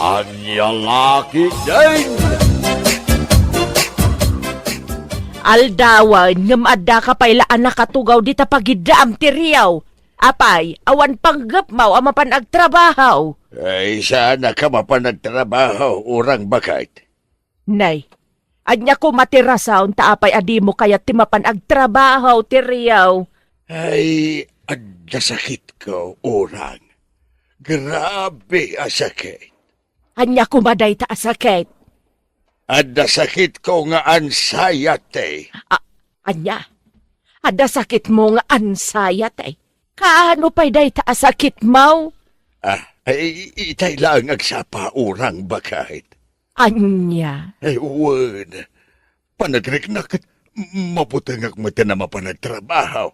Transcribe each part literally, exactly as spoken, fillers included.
Ania la ketdin? Aldawen, ngem addaka pay la a nakatugaw dita pagiddaam ti riaw. Apay, awan panggepmaw a mapan agtrabaho? Ay, saannak a mapan agtrabaho, urang baket. Nay, ania koma ti rason ta apay a dimo kayat ti mapan agtrabaho ti riaw? Ay, adda sakitko, urang. Grabe a sakit. Ania koma dayta a sakit? Adda sakitko nga anxiety. A-, ania? Adda sakitmo nga anxiety? Kaano pay dayta a sakitmo? Ah, ay, itay laeng agsapa, urang baket. Ania? Ay, wen. Panagriknak ket mabutengak met a mapan agtrabaho.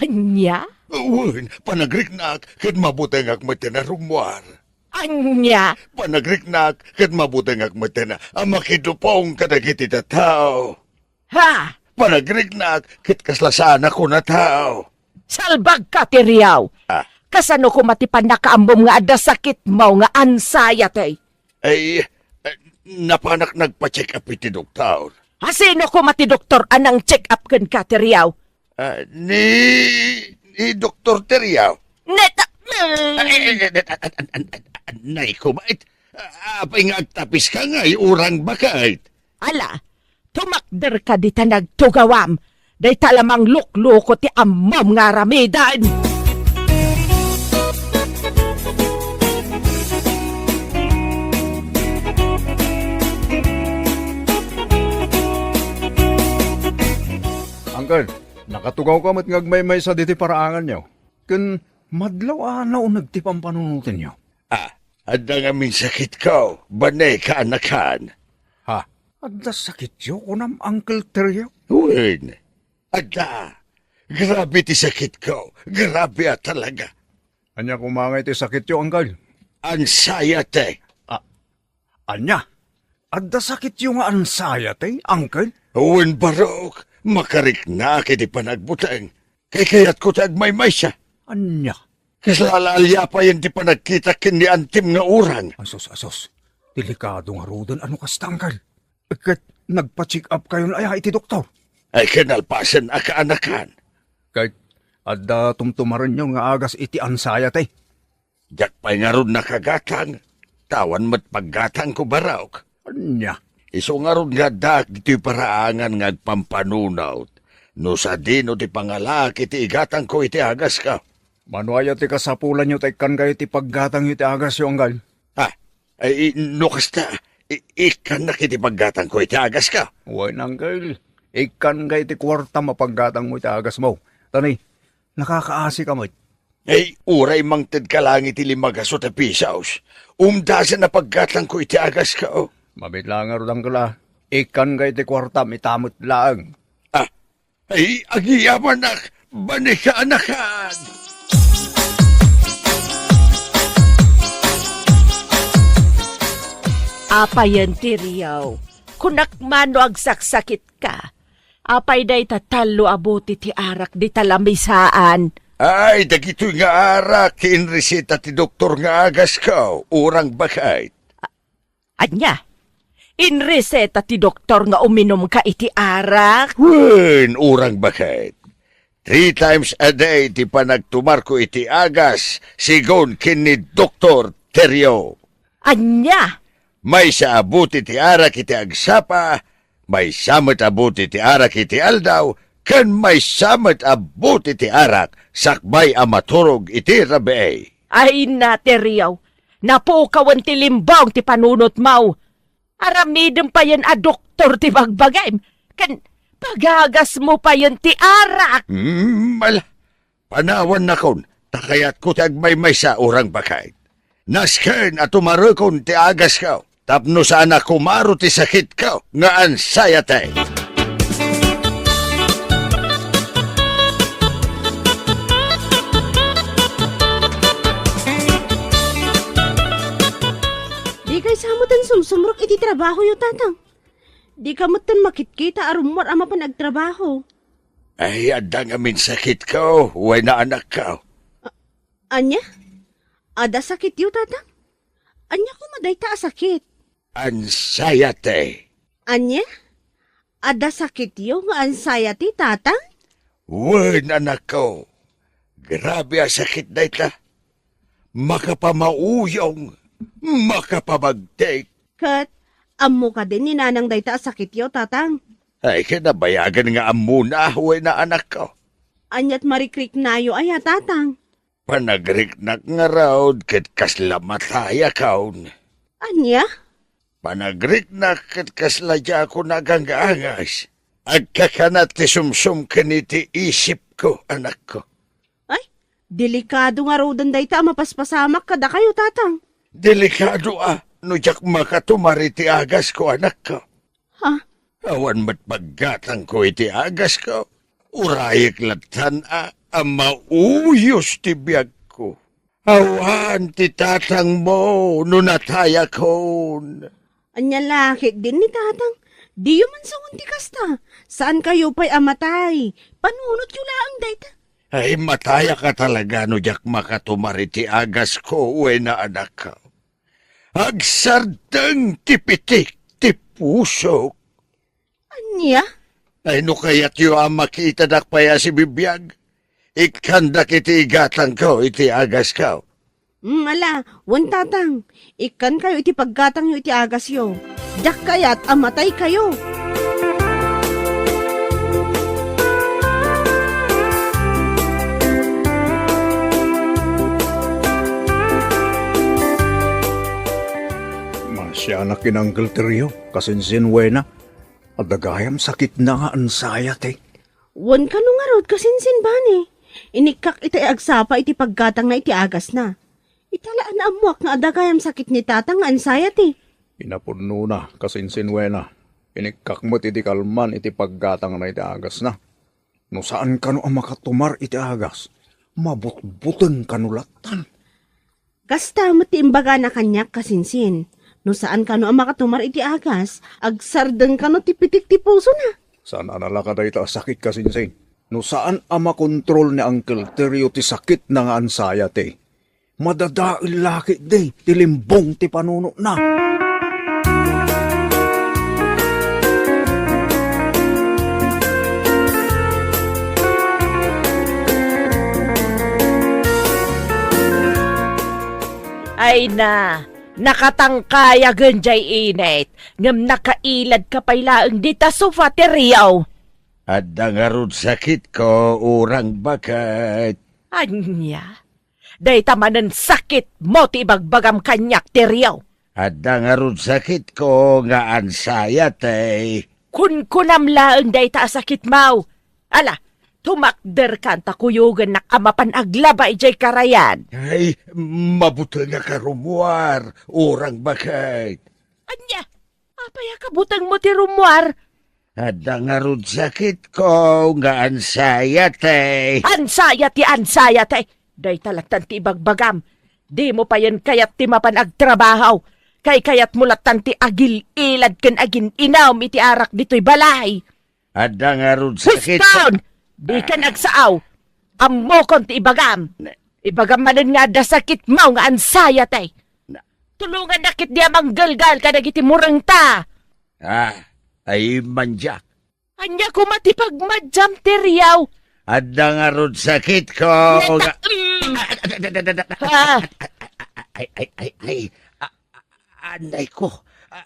Ania? Wen, panagriknak ket mabutengak met a rummuar. Ania? Panagriknak ket mabutengak met a makidupong kadagiti tattao. Ha? Panagriknak ket kasla saanak a tao. Salbagka ti riaw! Ah. Kasano koma ti pannakaammom nga adda sakitmo nga anxiety? Ay, eh, napanak nagpa-check up iti doktor. A sino koma ti doktor a nang-check up kenka ti riaw? Ah, ni, ni Doktor Teriaw. Neta-, Ay, ay, ay, ay, ay, ay, ay, ay, nay, kumait. Ah, apay nga agtapiska ngay, urang baket. Ala, tumakderka dita nagtugawam. Dayta la manglukloko ti ammom nga aramiden. Uncle, nakatugawka met nga agmaymaysa ditoy paraanganyo. Ken madlaw a nauneg ti pampanunotenyo. Ah, adda ngamin sakitko, bane kaanakan. Ha? Adda sakityo, kunam, Uncle Teryo? Wen, adda. Grabe ti sakitko, grabe a talaga. Ania koma ngay ti sakityo, Uncle? Anxiety. Ah, ania? Adda sakityo nga anxiety, Uncle? Wen, barok, makariknak iti panagbuteng. Kaykayatko ti agmaymaysa. Ania? Kasla la aliapayen ti panagkitak ken ni antim nga urang. Asus, asus. Delikado ngaruden a no kasta, Uncle. Ket nagpa-check up kayon aya iti doktor? Ay, kinalpasen a kaanakan. Ket adda tumtumarenyo nga agas iti anxiety? Diak pay ngarud nakagatang, ta awan met paggatangko, barok. Ania? Isu ngarud nga addaak ditoy paraangan nga agpampanunot no sadino ti pangalaak iti igatangko iti agasko. Mano aya ti kasapulanyo ta ikkankayo ti paggatangyo iti agasyo, Uncle? Ha? Ay, i-, no kasta, i-, ikkannak iti paggatangko iti agasko. Wen, Uncle. Ikkanka iti kuartam a paggatangmo iti agasmo. Ta ni, nakakaasika met. Ay, uray mangtedka laeng iti lima gasut a pisos, umdasen a paggatangko iti agasko. Mabiit laeng ngarud, Uncle, a. Ikkanka iti kuartam ita met laeng. Ah, ay, agyamanak, bane kaanakan. Apayen ti riaw, kunak man no agsaksakitka. Apay dayta tallo a bote ti arak dita lamisaan? Ay, dagitoy nga arak ti inreseta ti doktor nga agasko, urang baket. Ania? Inreseta ti doktor nga uminumka iti arak? Wen, urang baket. Three times a day ti panagtumarko iti agas, sigun ken ni Doktor Terrio. Ania? Maysa a bote ti arak iti agsapa, maysa met a bote ti arak iti aldaw, ken maysa met a bote ti arak sakbay a maturog iti rabii. Ay, na, Terrio, napukawen ti limbong ti panunotmo. Aramidem payen a doktor ti bagbagim, ken pagagasmo payen ti arak. Mm, ala, panawannakon, ta kayatko ti agmaymaysa, urang baket. Nasken a tumarekon ti agasko tapno saan a kumaro ti sakitko nga anxiety. Dikay sa metten sumsumrek iti trabahoyo, Tatang. Dika metten makitkita a rummuar a mapan agtrabaho. Ay, adda ngamin sakitko, wen a anakko. A-, ania? Adda sakityo, Tatang? Ania koma dayta a sakit? Anxiety. Ania? Adda sakityo nga anxiety, Tatang? Wen, anakko. Grabe a sakit dayta. Makapamauyong, makapabagtik. Ket ammo kadi ni Nanang dayta a sakityo, Tatang? Ay, kinabayagan nga ammona, wen a, anakko. Ania't marikriknayo aya, Tatang? Panagriknak ngarud ket kasla matayakon. Ania? Panagriknak ket kasla diakon agang-angas. Agkakanat ti sumsum ken iti isipko, anakko. Ay, delikado ngaruden dayta a mapaspasamak kadakayo, Tatang. Delikado a no diak makatumar iti agasko, anakko. Ha? Awan met paggatangko iti agasko. Urayek lattan a, a mauyos ti biagko. Awan ti tatangmo no natayakon. Ania la ketdin ni Tatang? Diyo man sangon ti kasta. Saankayo pay a matay. Panunotyo laeng dayta. Ay, matayaka talaga no diak makatumar iti agasko, wen a, anakko. Agsardeng ti pitik ti pusok. Ania? Ay, no kayatyo a makitadak pay a sibibiag, ikkandak iti igatangko iti agasko. Mm, ala, wen, Tatang, ikkankayo iti paggatangyo iti agasyo. Diak kayat a mataykayo. Masianak ken Uncle Teryo, kasinsin, wen a. Adda gayam sakitna nga anxiety. Wen kano ngarud, kasinsin, Bani. Inikkak ita a agsapa iti paggatangna iti agasna. Ita la a naammuak nga adda gayam sakit ni Tatang nga anxiety. Kinapudnona, kasinsin, wen a. Inikkak met iti kalman iti paggatangna iti agasna. No saan kano a makatumar iti agas, mabutbuteng kano lattan. Kasta met ti imbagana kaniak, kasinsin. No saan kano a makatumar iti agas, agsardeng kano ti pitik ti pusona. Saan a nalaka dayta a sakit, kasinsin. No saan a makontrol ni Uncle Teryo ti sakitna nga anxiety, madadael la ketdi ti limbong ti panunotna. Ay na, nakatangkayagen jay init, ngem nakailadka pay laeng dita sofa, Teryo. Adda ngarud sakitko, urang baket. Ania? Dayta manen sakitmo ti ibagbagam kaniak, Teryo. Adda ngarud sakitko nga anxiety. Kunkunam laeng dayta a sakitmo. Ala, tumakderkan ta kuyogennak a mapan aglaba idiay karayan. Ay, mabutengak a rummuar, urang baket. Ania? Apay a kabutengmo ti rummuar? Adda ngarud sakitko nga anxiety. Anxiety, anxiety! Dayta lattan ti ibagbagam. Dimo payen kayat ti mapan agtrabaho. Kaykayatmo lattan ti agil-ilad ken agin-inam iti arak ditoy balay. Adda ngarud sakit. Huston! Dikan agsaaw. Ammokon ti ibagam. Ne- Ibagam manen nga adda sakitmo nga anxiety. Na- Tulongannak ketdi a manggelgal kadagiti murengta. Ah, ay, mandiak. Ania koma ti pagmadiam, Teryo? Adda ngarud sakitko nga Neta-, mm. Ah. Ay, ay, ay, ay. A-, a-, anay ko. A-,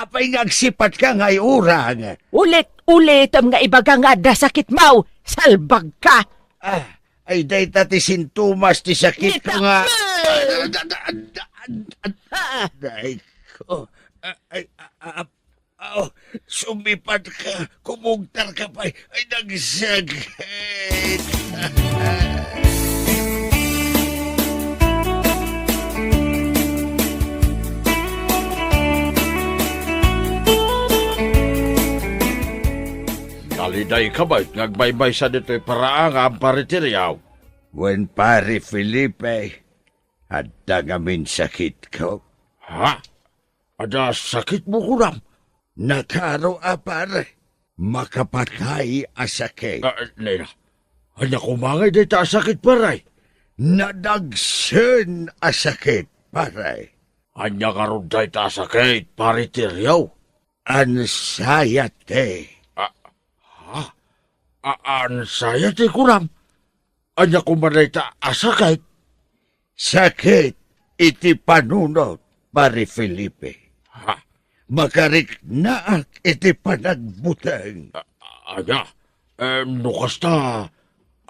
apay nga agsipatka ngay urang? Ulit-ulitem nga ibaga nga adda sakitmo, salbagka. Ah, ay, dayta ti sintomas ti sakitko Neta-, nga. mm. Ah. Anay ko. Ah, ay, ah, ah, Oh, sumipatka, kumugtarka pay. Ay, nagsakit. Kalidayka met nga agbaybaysa ditoy paraangan, Pare Teriaw. Wen, Pare Felipe, adda ngamin sakitko. Ha? Adda sakitmo kunam? Nakaro a, pare. Makapatay a sakit. Ah, Nena, ania koma ngay dayta a sakit, pare? Nadagsen a sakit, pare. Ania ngarud dayta a sakit, Pare Teriaw? Anxiety. Ah, ha? A-, anxiety, kunam? Ania koma dayta a sakit? Sakit iti panunot, Pare Felipe. Ha? Makariknaak iti panagbuteng. A-, ania? Eh, no kasta,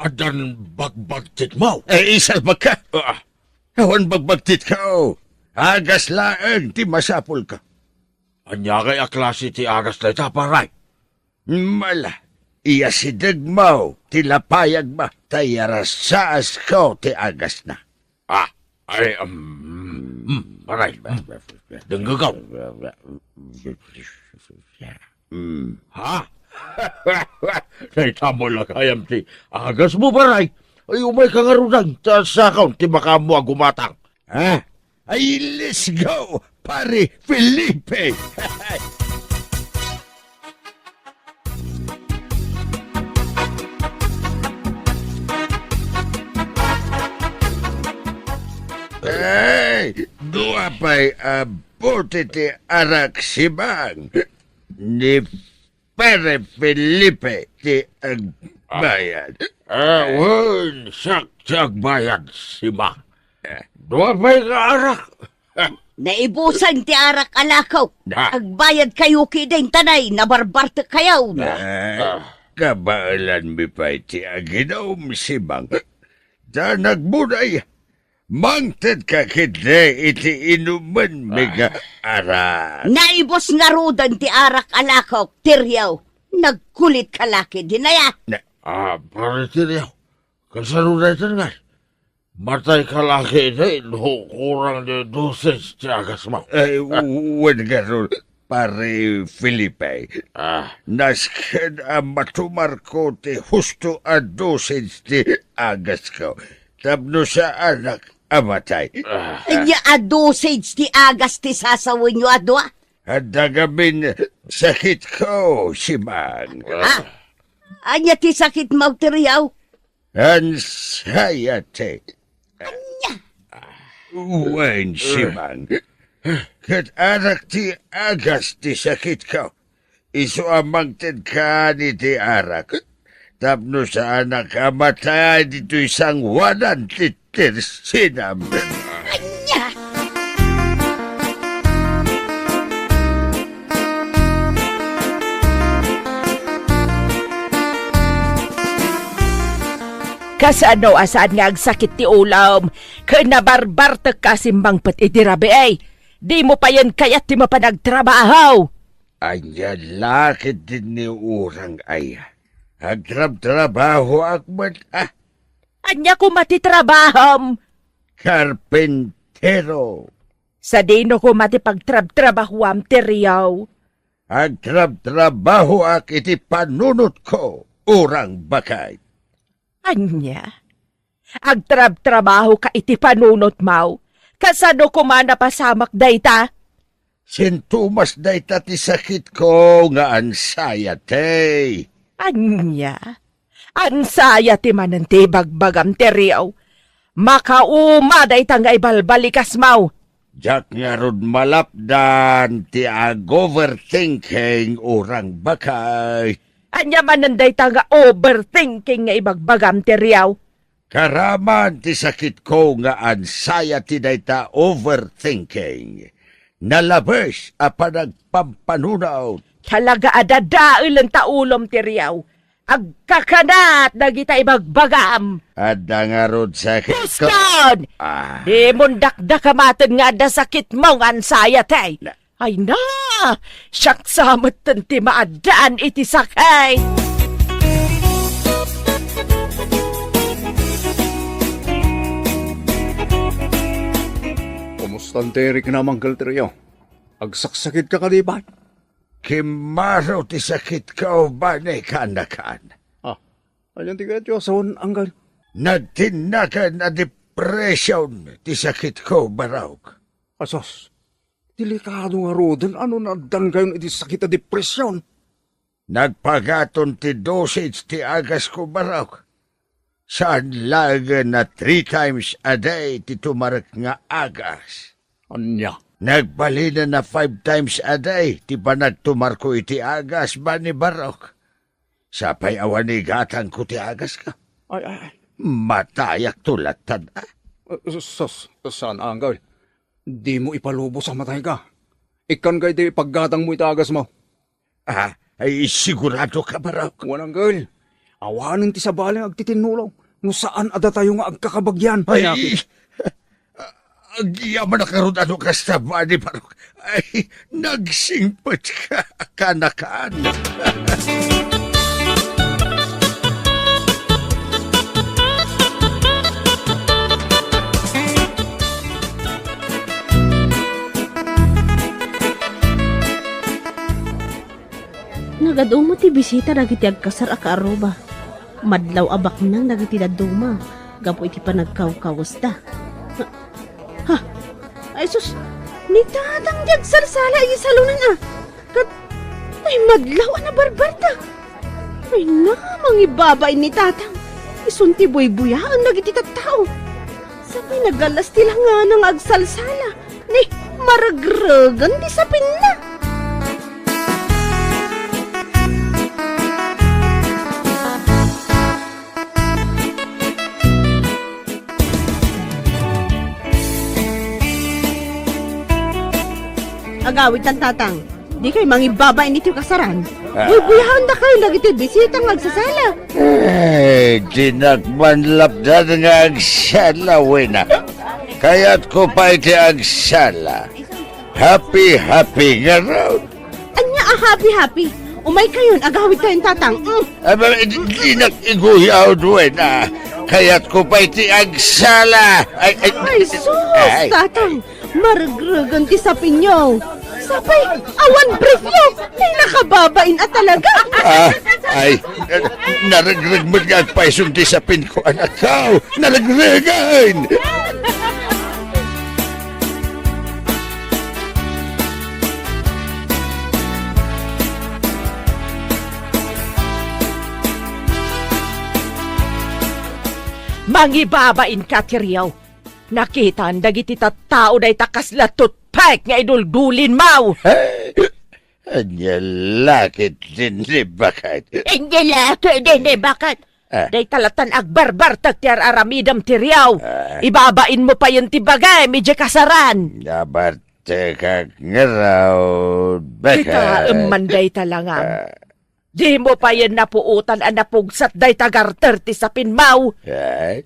addan bagbagtitmo? Eh, isalbagka. Ah. Awan bagbagtitko. Agas laeng ti masapulko. Ania ngay a klase ti agas dayta, pare? Mala, iyasidegmo ti lapayagmo, ta iyarasaasko ti agasna. Ah, ay, um, mm, pare, mm, denggegak. Mm. Ha? Dayta met la gayam ti agasmo, pare. Ay, umayka ngaruden, ta siakon ti makaammo a gumatang. Ha? Ay, let's go, Pare Felipe! Ay, dua pay a bote ti arak, Simang. Ni Pare Felipe ti agbayad. Ah, wen, siak ti agbayad, Simang. Dua pay nga arak. Naibusen ti arak a lakok. Ah. Agbayadkayo ketdin, ta nay, nabarbartekkayo. Ah, kabaelanmi pay ti aginom, Simang. Ta nagbuday, mangtedka ketdi iti inumenmi nga arak. Naibus ngaruden ti arak a lakok, Teriaw. Nagkulitka la ketdin aya. Na- Ah, Pare Teriaw, kasano daytan ngay? Matayka la ketdi no kurang ti dosage ti agasmo. Ay, wen ngarud, Pare Felipe. Ah. Nasken a matumarko ti husto a dosage ti agasko tapno saanak a matay. Ah. Ania a dosage ti agas ti sasawenyo a dua? Adda ngamin sakitko, Simang. Ah. Ania ti sakitmo, Teriaw? Anxiety. Ania? Wen, Simang. Ket arak ti agas ti sakitko. Isu a mangtedkan iti arak. Tapno saanak a matay ditoy sangoanan ti tersinam. Ania? Kasano a saan nga agsakit ti ulom ken nabarbartekka a simmangpet iti rabii? Dimo payen kayat ti mapan agtrabaho? Ania la ketdin ni Urang aya? Agtrabtrabahoak met a. Ania koma ti trabahom? Karpintero. Sadino koma ti pagtrabtrabahoam, Teriaw? Agtrabtrabahoak iti panunotko, Urang Bakay. Ania? Agtrabtrabahoka iti panunotmo? Kasano koma napasamak dayta? Sintomas dayta ti sakitko nga anxiety. Ania? Anxiety manen ti ibagbagam, Teriaw. Makauma dayta nga ibalbalikasmo. Diak ngarud malapdan ti ag-overthinking, Urang Bakay. Ania manen dayta nga overthinking nga ibagbagam, Teriaw? Karaman ti sakitko nga anxiety dayta overthinking. Nalabes a panagpampanunot. Talaga a dadaelen ta ulom, Teriaw. Agkakanat dagita ibagbagam. Adda ngarud sakitko. Puskon! Ah. Dimon dakdakamaten nga adda sakitmo nga anxiety. Na- Ay na! Siak sa metten ti maaddaan iti sakit! Kumusta ti riknam, Uncle Teryo? Agsaksakitka kadi, bay? Kimmaro ti sakitko, bani kaanakan. Ah, anian ti kayatyo a sawen, Uncle? Nagtinnaken a depression ti sakitko, barok. Asus, delikado ngaruden a no naaddankayon iti sakit a depression. Nagpagaton ti dosage ti agasko, barok. Saan laengen a three times a day ti tumarek nga agas. Ania? Nagbalinen a five times a day ti panagtumarko iti agas, Bani Barok. Sapay awan igatangko ti agaska. Ay, ay, ay. Matayakto latta, a. Sus, sus, saan, Anggal. Dimo ipalubos a matayka. Ikkan kay ti paggatangmo iti agasmo. Ah, ay, sigurado ka, Barok? Wen, Anggal. Awanen ti sabali nga agtitinnulo no saan a datayo nga agkakabagian. Ay, agyamanak ngarud a no kasta, Bani Barok. Ay, nagsingpet ka, kanakan. Nagad-uma ti bisita dagiti agkasar a kaarruba. Madlaw a baknang dagiti dadduma gapu iti panagkawkawesda. Ha? Ay sus, ni Tatang ti agsalsala iti salonen a. Ket, ay madlaw a nabarbarta. Ay na, mangibabain ni Tatang. Isun ti buybuyaen dagiti tattao. Sapay nagallas ti langana nga agsalsala. Ni, maregregen ti sapinna. Agawidtan, Tatang. Dikay mangibabain iti kasaran. Ah. Buybuyaendakayo dagiti bisita nga agsasala. Eh, dinak man lapdan nga agsala, Wena. Kayatko pay ti agsala. Happy, happy ngarud. Ania a happy, happy? Umaykayon, agawidkayon, Tatang. Mm. Aba, di, dinak iguyawd, Wena. Kayatko pay ti agsala. Ay, ay, Ay, sus, ay. Tatang. Maregregen ti sapinyo. Sapay, awan briefyo. Ay, nakababain a talaga. Ah, ay, naregreg met nga agpayson ti sapinko, anakko. Naregregen! Mangibabain ka, Tiriaw. Nakitaan dagiti tattao dayta kasla toothpick nga iduldulinmo. Ania la ketdin ni baket? Ania la ketdin ni baket? Ah. Dayta lattan agbarbartek ti ar-aramidem, Tiriaw. Ah. Ibabainmo payen ti bagim idiay kasaran. Nabartekak ngarud, baket. Kitaem man dayta langam. Ah. Dimo payen napuotan a napugsat dayta garter ti sapinmo. Ay,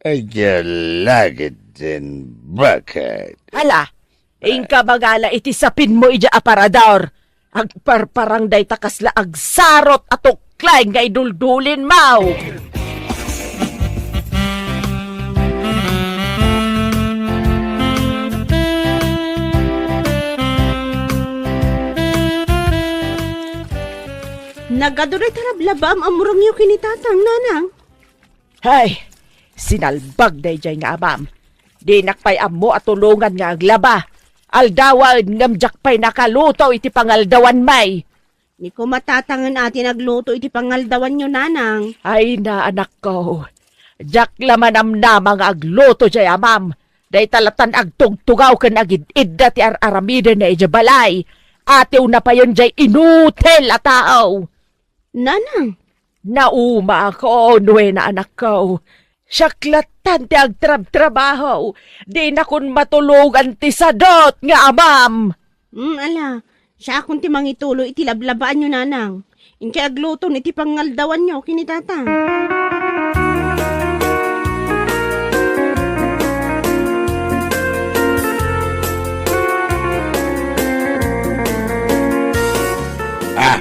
ania la ketdin baket? Hala, inka mangala iti sapinmo idiay aparador. Agparparang dayta kasla agsarot a tukleng nga iduldulinmo. Nagadu dayta lablabaam a murengyo ken ni Tatang, Nanang. Hay, sinalbag daydiay nga amam. Dinak pay ammo a tulongan nga aglaba. Aldawen ngem diak pay nakaluto iti pangaldawanmi. Ni koma Tatangen a ti nagluto iti pangaldawanyo, Nanang. Ay na, anakko. Diak la manamnama nga agluto diay amam. Dayta lattan agtugtugaw ken agid-idda ti ar-aramidenna idiay balay. Atiwna payen diay inutil a tao. Nanang. Naumaakon, Wena, anakko. Siak lattan ti agtrabtrabaho. Dinakon matulongan ti sadut nga amam. Hmm, ala, siakon ti mangituloy iti lablabaanyo, Nanang. Inkay agluton iti pangaldawanyo ken ni Tatang. Ah,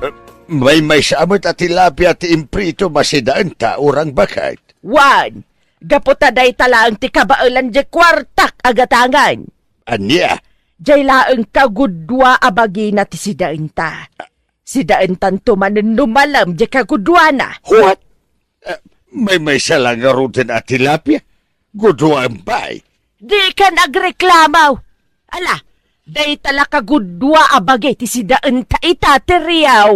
eh, maymaysa met a tilapia ti imprito, masidaenta, urang baket? Wen, gapu ta dayta laeng ti kabaelan diay kuartak a gatangen. Ania? Diay laeng kagudua a bagina ti sidaenta. Sidaentanto manen no malem diay kaguduana. What? Eh, maymaysa la ngaruden a tilapia? Guduaem pay. Dikan agreklamo. Ala, dayta la kagudua a bagi ti sidaenta ita, Tiriaw.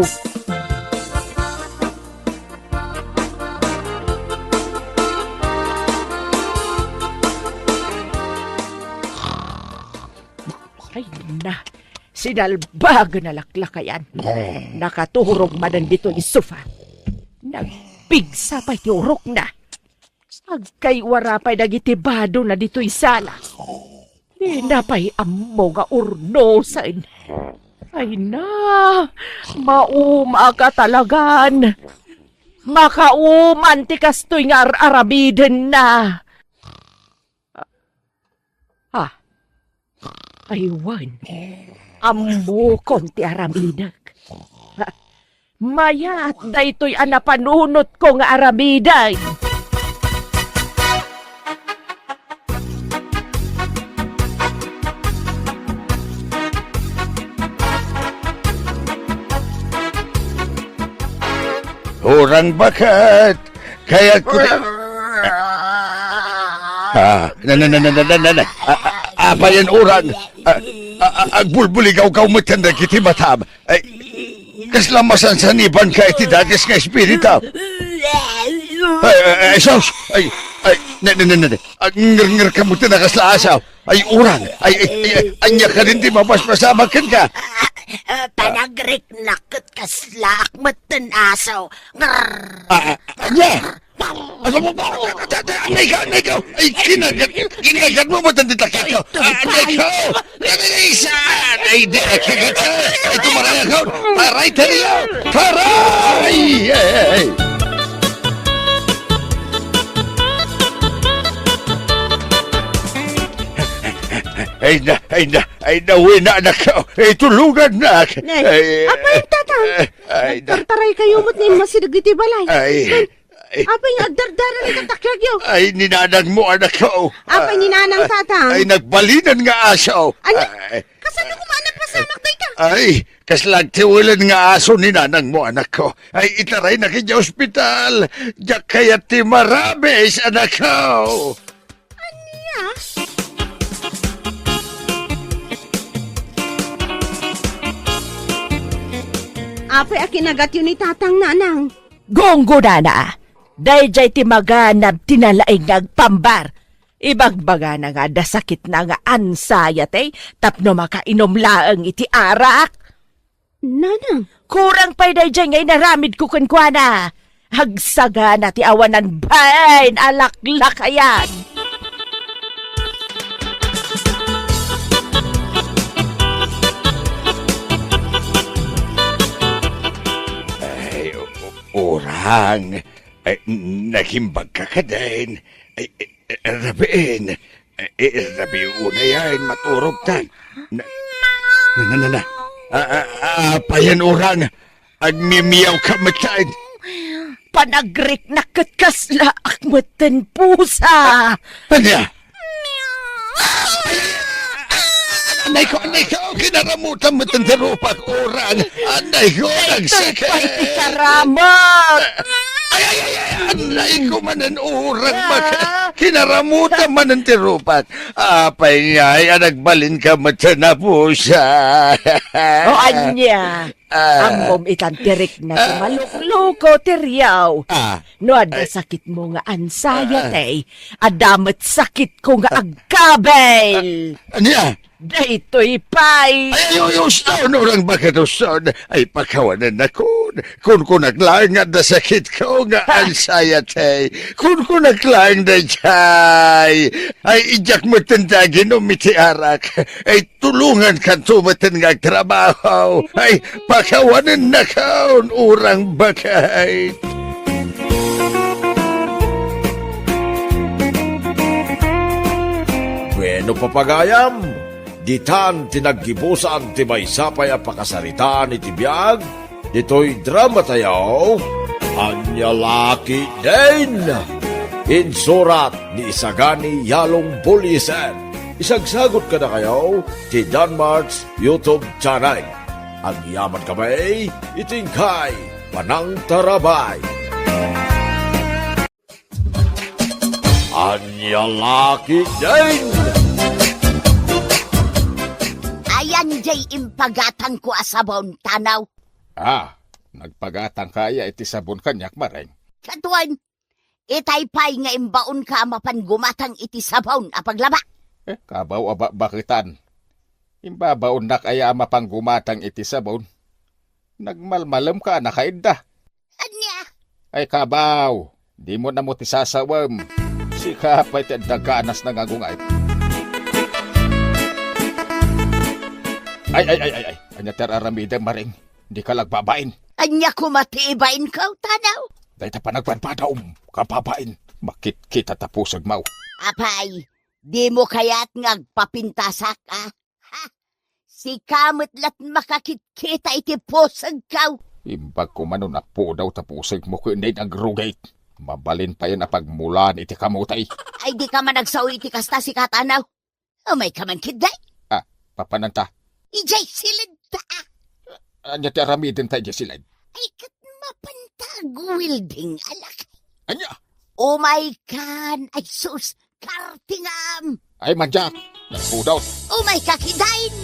Ay na, sinalbagan a laklakayan. Nakaturog manen ditoy sofa. Nagpigsa pay ti urokna. Agkaywara pay dagiti badona ditoy sala. Dina pay ammo nga urnosen. Ay na, mauma ka talagan. Makauman ti kastoy nga ar-aramidenna. Ah, ay wen, ammokon ti aramidek. Ah, mayat daytoy a napanunotko nga aramiden. Urang baket, kayatko ti, ah, na, na, na, na, na, na, na. A, a, apayen urang, a, a, agbulbuligawkaw metten dagiti matam. Ay, kasla masansanibanka iti dakes nga espiritu. Ay, ay, ay, sus! Ay, ay, ne, ne, ne, ne, ne. Agngernger ka met ti nakasla asaw. Ay, urang. Ay, ay, ay, ay, ania kadin ti mapaspasamak kenka? Ah, panagriknak ket kaslaak metten asaw. Ngrrr. Ah, ah, ania? Ano mo ba? Ania ikaw? Ania ikaw? Ay, kinagat, kinagat mo ba dagiti taketko? Ah, ania ikaw? Ay, saan? Ay, di, ay, kagat ka. Ay, tumaray ako. Taray, taray, ah. Taray! Ay, ay, ay. Ay na, ay na, ay na, uwi na, anak ko. Ay, tulungan na. Nay, ay, apay, Tatang? Ay, na. Nagtartaray kayo met ni Imma si dagiti balay. Ay, ay. Apay nga agdardara ni tataklag yo? Ay, ni nanang mo, anak ko. Apay ni nanang, Tatang? Ay, nagbalinen nga aso. Ania? Ay. Kasano koma a napasamak dayta? Ay, kasla agtiwelen nga aso ni nanang mo, anak ko. Ay, itaraynak idiay ospital. Diak kayat ti marabis, anak ko. Ania? Apay a kinagatyo ni Tatang, Nanang? Gunggonana, daydiay ti maganab ti nalaing nga agpambar. Ibagbagana nga adda sakitna nga anxiety tapno makainom laeng iti arak. Nanang. Kurang pay daydiay nga inaramidko kenkuana. Agsagana ti awanan bain a laklakayan. Ay, u-, u-, urang. Ay, nakimbag ka kadin. Ay, ay, Rabin, eh, eh, rabiuna yan, maturog ta. Na, na, na, na, na. Ah, ah, ah, apayen urang, agmimiyaw ka met laeng. Panagriknak ket kasla ak metten pusa. Ania? Anay ko, anay ko, kinaramutan metten ti rupak, urang. Anay ko, nagsakit. Daytoy pay ti karamut. Ay, ay, ay, ay, anay ko manen urang, ah, baka kinaramutan manen ti rupak. Apay ngay a nagbalin ka met sa napusa? O ania, ah, ammom itan ti rikna ti, ah, malukluko ti riaw. Ah. No adda, ay, sakit mo nga anxiety, ah, adda met sakit ko nga, ah, agkabil. Ah, ania? Daytoy pay. Ay, ay, ay, uston, urang baka uston. Ay, pakawanennakon. Kunkunak laeng nga adda sakit ko nga, ha, anxiety. Kunkunak laeng daydiay. Ay, idiak metten ti aginom iti arak. Ay, tulongan kanto metten nga agtrabaho. Ay, pakawanennakon, urang bakay. Bueno, papagayam, ditan ti naggibusan ti maysa pay a pakasaritaan iti biag ditoy drama tayo, Ania La Ketdin. Insurat ni Isagani Yalong Buliesen. Isagsagot kadakayo ti Danmart's YouTube channel. Agyaman kami iti inkay panangtarabay. Ania La Ketdin! Ayan jay impagatangko a sabon, tanaw. Ah, nagpagatangka aya iti sabon kaniak, Mareng? Kaduan, itay pay nga imbaonka a mapan gumatang iti sabon a paglaba. Eh, kabaw a ba-, baketan. Imbabaonnak aya a mapanggumatang iti sabon? Nagmalmalemka a nakaidda. Ania? Ay, kabaw, dimo ammo ti sasawem. Sika pay ti adda ganas nga agungay. Ay, ay, ay, ay, ay. Ania ti ar-aramidem, Maring? Dika la agbabain. Ania koma ti ibainko, Tanaw? Dayta panagbadbadaom, kababain. Makitkita ta pusegmo. Apay, dimo kayat nga agpapintasak, a? Ha? Sika met la't makakitkita iti pusegko. Imbag koma no napudaw ta pusegmo ken nagrugit. Mabalin payen a pagmulaan iti kamote. Ay, dika man agsao iti kasta, sika, Tanaw. Umayka man ketdi. A, papananta? Idiay siled ta. Ania ti aramidenta idiay siled? Ay, ket mapanta agwelding a lakay. Ania? Umaykan, ay sus, kartingam. Ay, mandiak, nagpudot. Umayka ketdin.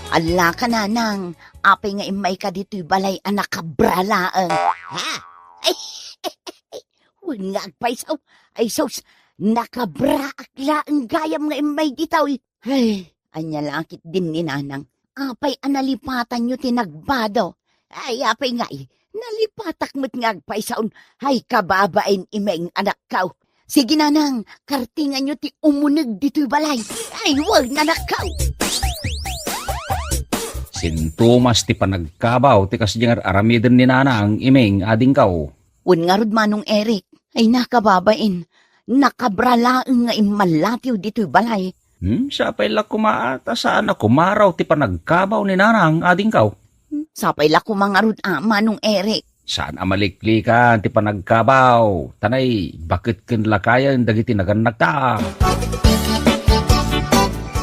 Allaka, Nanang, apay nga immayka ditoy balay a nakabra laeng? Ha? Ay, wen nga agpayso. Ay sus, nakabraak laeng gayam nga immay ditoy. Ay, ania la ketdin ni Nanang? Apay a nalipatanyo ti nagbado? Ay, apay ngay, nalipatak met nga agpaysaon. Ay, kababain, Imeng, anakko. Sige, Nanang, kartinganyo ti umuneg ditoy balay. Ay, wen, anakko. Sintomas ti panagkabaw ti kasdiay nga ar-aramiden ni Nanang, Imeng, adingko. Wen ngarud, Manong Eric. Ay, nakababain. Nakabra laeng nga immallatiw ditoy balay. Hmm, sapay la koma a ta saan a kumaraw ti panagkabaw ni Nanang, adingko. Hmm, sapay la koma ngarud a, Manong Eric. Saan a maliklikan ti panagkabaw. Tanay, baket ken lakayen dagiti nagannakta.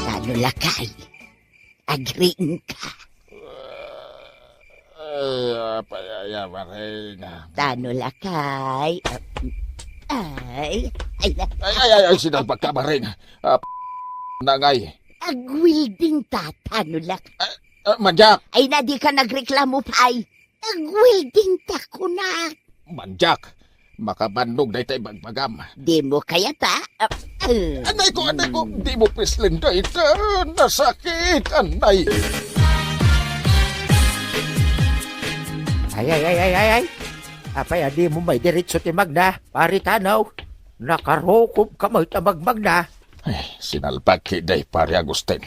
Tano lakay? Agriingka. Ay, apay aya, Maring? Tano lakay? Ay, ay, na. Ay, ay, ay, ay, sinalbagka, Maring. Ah, nangay. Agwelding ta, tano lak. Ah, ah, mandiak. Ay, na, dika nagreklamo pay. Agwelding ta kunak. Mandiak, makabannog dayta ibagbagam. Dimo kayat, a? Ah, ah. Anay ko, anay ko, dimo pislen dayta. Nasakit, anay. Ay, ay, ay, ay, ay, ay. Apay a dimo maidiretso ti magna, Pari Tanaw? Nakarukobka met a magmagna. Ay, sinalbag ketdi, Pari Agustin.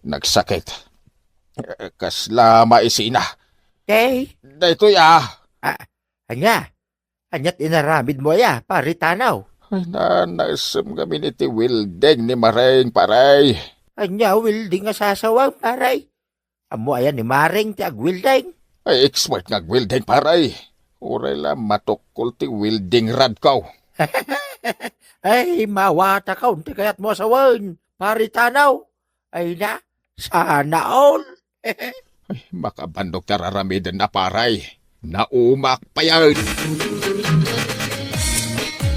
Nagsakit. Eh, kasla maisina. Tay? Daytoy, a. Ah, ania? Ania ti inaramidmo aya, Pari Tanaw? Ay, na, naisem ngamin iti welding ni Maring, pare. Ania welding a sasawem, pare? Ammo aya ni Maring ti agwelding? Ay, expert nga agwelding, pare. Uray la matukkol ti welding rodko. Ay, mawatakon ti kayatmo a sawen, Pari Tanaw. Ay na, sana all. Ay, makabannog ti ar-aramiden a, pare. Naumak payen.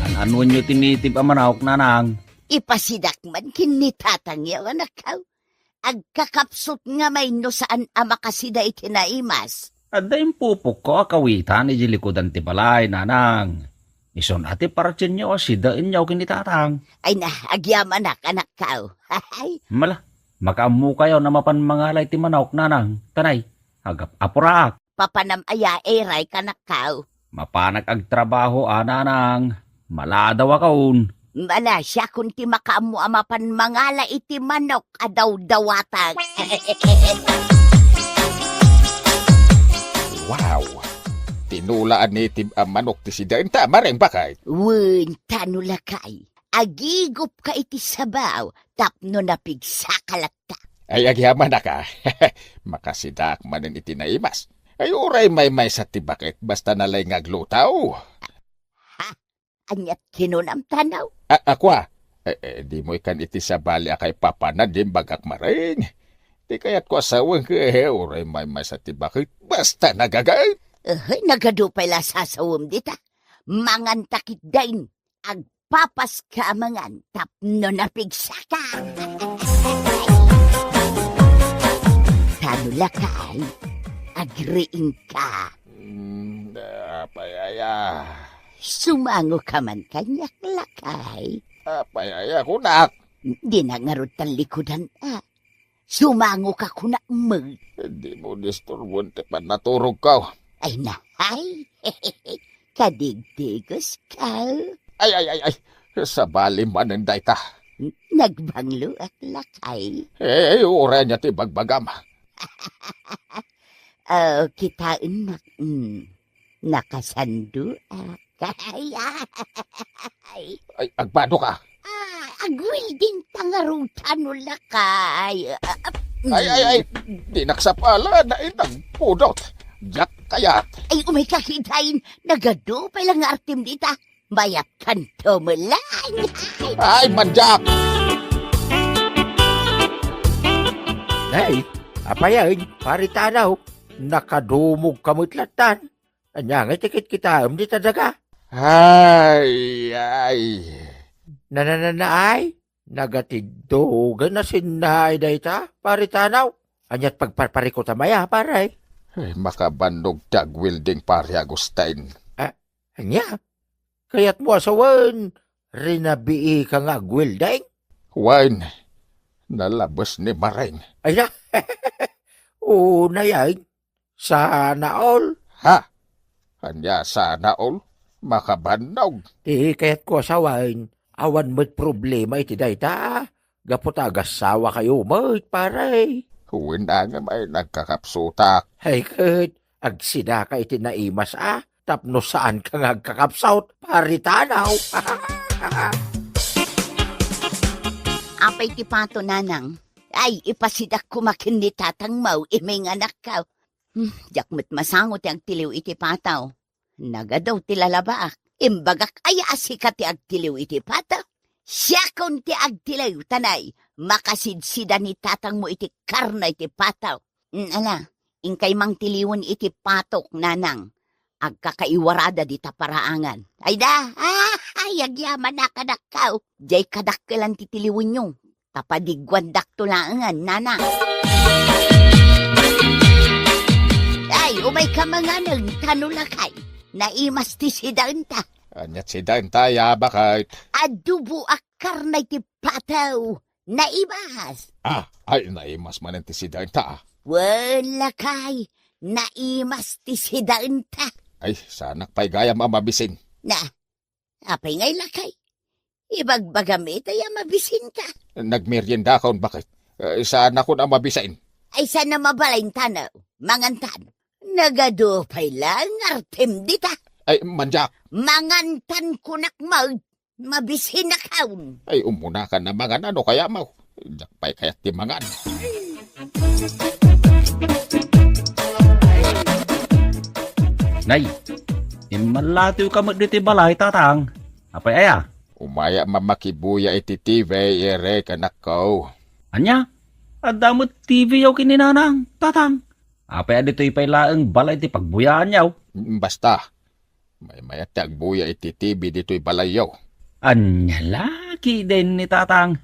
An-anonyo ti native a manok, Nanang? Ipasidak man ken ni tatangyo, anakko. Agkakapsut ngamin no saan a makasida iti naimas. Adda impupokko a kawitan iti likudan ti balay, Nanang. Isun a ti partienyo a sidaenyo ken ni tatang. Ay na, agyamanak, anakko. Ay. Mala, makaammokayo a mapan mangala iti manok, Nanang. Tanay, agap-apuraak. Papanam aya, iray, kanakko? Mapanak agtrabaho a, Nanang. Maladawakon. Malasiakon ti makaammo a mapan mangala iti manok a dawdawatak. Wow! Tinula a native a manok ti sidaenta, Maring Bakay. Wen, tano lakay. Agigupka iti sabaw tapno napigsaka latta. Ay, agyamanak a. Makasidaak manen iti naimas. Ay, uray maymaysa ti baket, basta nalay nga agluto. Ha? Ania ti kinunam, Tanaw? A, ako a. Eh, eh, dimo ikan iti sabali a kaipapanan ti imbagak, Maring. Ti kayatko a sawen, eh, uray maymaysa ti baket, basta nagaget. Uy, nagadu pay la sasawem dita. Manganta ketdin. Agpapaska a mangan tapno napigsaka. Tano lakay, agriingka. Mm, apay aya? Sumangoka man kaniak, lakay. Apay aya kunak? Dinak ngarud talikudan, a. Sumangoka kunak met. Dimo disturbon ti pannaturogko. Ay, nahay. Kadigdigoska. Ay, ay, ay, ay. Sabali manen dayta. Nagbangloak, lakay. Eh, uray ania ti bagbagam? Oh, kitaennak. Mm. Nakasandoak. Ay, ay. Ay, agbadoka. Ah, agwelding ta ngarud ta no, lakay. Ah, ah, Ay, ay, ay. mm. Dinak sapala, nainang pudot. Diak kayat. Ay, umayka kitaen. Nagadu pay la nga artem dita. Mayatkanto met laeng. Ay, mandiak! Nay, apay aya, Pari Tanaw? Nakadumogka met lattan. Ania ngay ti kitkitaem dita daga? Ay, ay. Na, na, na, na, ay? Nagatiddogen a sinnaay dayta, Pari Tanaw. Aniat pagparparikutam aya, pare? Ay, makabannog ti agwelding, Pari Agustin. Ah, ania? Kayatmo a sawen, rinabiika nga agwelding? Wen, nalabes ni Maring. Ay na, unay ay, sana all. Ha? Ania sana all? Makabannog. Ti kayatko a sawen, awan met problema iti dayta. Gapu ta agasawa kayo met, pare. Wen, ngem ay nagkakapsutak. Ay ket, agsidaka iti naimas a, tapno saanka nga agkakapsut, Pari Tanaw. Apay ti pato, nanang? Ay, ipasidak koma ken ni tatang Mau, imay nga anakko. Hmm, diak met masango ti agtiliw iti pato. Nagadu ti lalabaak. Imbagak aya a sika ti agtiliw iti pato? Siakon ti agtiliw, ta nay, makasidsida ni tatangmo iti karne iti pato. Mm, ala, inkay mangtiliwen iti patok, nanang. Agkakaiwarada dita paraangan. Ay da, ah, ay, agyamanak, anakko. Diay kadakkelan ti tiliwenyo. Tapadigguandakto laengen, nanang. Ay, umayka manganen, ta no lakay. Naimas ti sidaenta. Aniat sidaenta, ya, baket? Adobo a karne ti pato. Naimas. Ah, ay, naimas manen ti sidaenta, ah. Wen, lakay. Naimas ti sidaenta. Ay, saanak pay gayam a mabisin. Na, apay ngay lakay? Ibagbagam ita ya mabisinka. Nagmeriendakon, baket? Eh, saanakon a mabisin. Ay, saan a mabalin, tano? Mangantan. Nagadu pay la nga artem dita. Ay, mandiak. Mangantan kunak, mag-, mabisinakon. Ay, umunakan a mangan, ano kaya, Mau? Diak pay kayat ti mangan. Nay, immallatiwka met ditoy balay, tatang. Apay aya? Umay a mamakibuya iti T V, Eric, anakko. Ania? Adda met T V-yo ken ni nanang, tatang. Apay a ditoy pay laeng balay ti pagbuyaanyo? Mm, basta. Maymayat ti agbuya iti T V ditoy balayyo. Ania la ketdin ni tatang?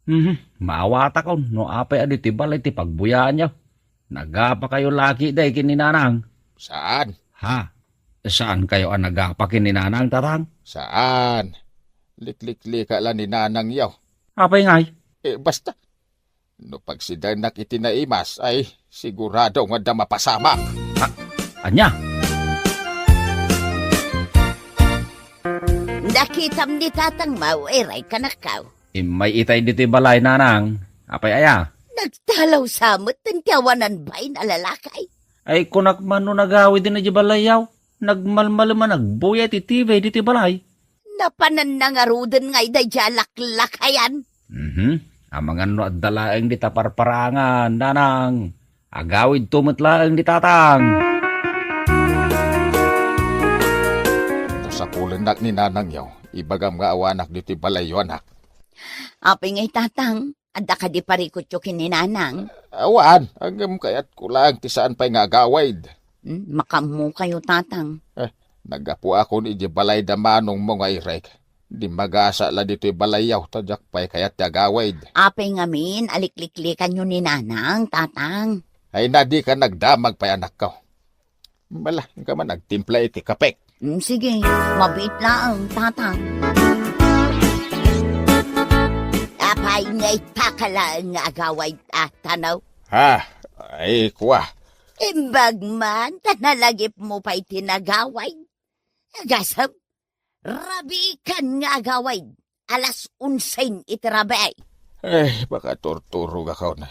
Mhm, maawatakon no apay a ditoy balay ti pagbuyaanyo. Nagapakayo la ketdi ken ni nanang? Saan. Ha? Saankayo a nagapa ken ni nanang, tatang? Saan. Likliklika la ni nanangyo. Apay ngay? Eh, basta. No pagsidaennak iti naimas, ay, sigurado nga adda mapasamak. A-, ania? Nakitam ni tatang Mau, Eric, anakko. Immay itay ditoy balay, nanang. Apay aya? Nagtalaw sa met ti awanan bain a lalaki. Ay, kunak man no nagawid idiay balayyo. Nagmalmalem a nagbuya iti T V ditoy balay. Napananna ngaruden nga ida diay laklakayan. Mhm. Amangan no adda laeng dita parparangan, nanang. Agawidto met laeng ni tatang. No sapulennak ni nanangyo, ibagam nga awanak ditoy balayyo, anak. Apay ngay, tatang? Adda kadi parikutyo ken ni nanang? Awan, ngem kayatko laeng ti saan pay nga agawid. Hmm, makaammokayo, tatang. Eh, naggapuakon idiay balay da manongmo nga Eric. Di magasa la ditoy balayyo, ta diak pay kayat ti agawid. Apay ngamin a likliklikanyo ni nanang, tatang? Ay, na dika nagdamag pay, anakko. Bala, inka man agtimpla iti kapek. Mm, sige, mabiit laeng, tatang. Ay, nga itaka laeng nga agaway, a, tanaw. Ha? Ay, kua. Imbag man, ta nalagipmo pay ti nagaway. Agasem, rabiikan nga agaway. Alas onse iti rabii. Eh, baka turturogakon.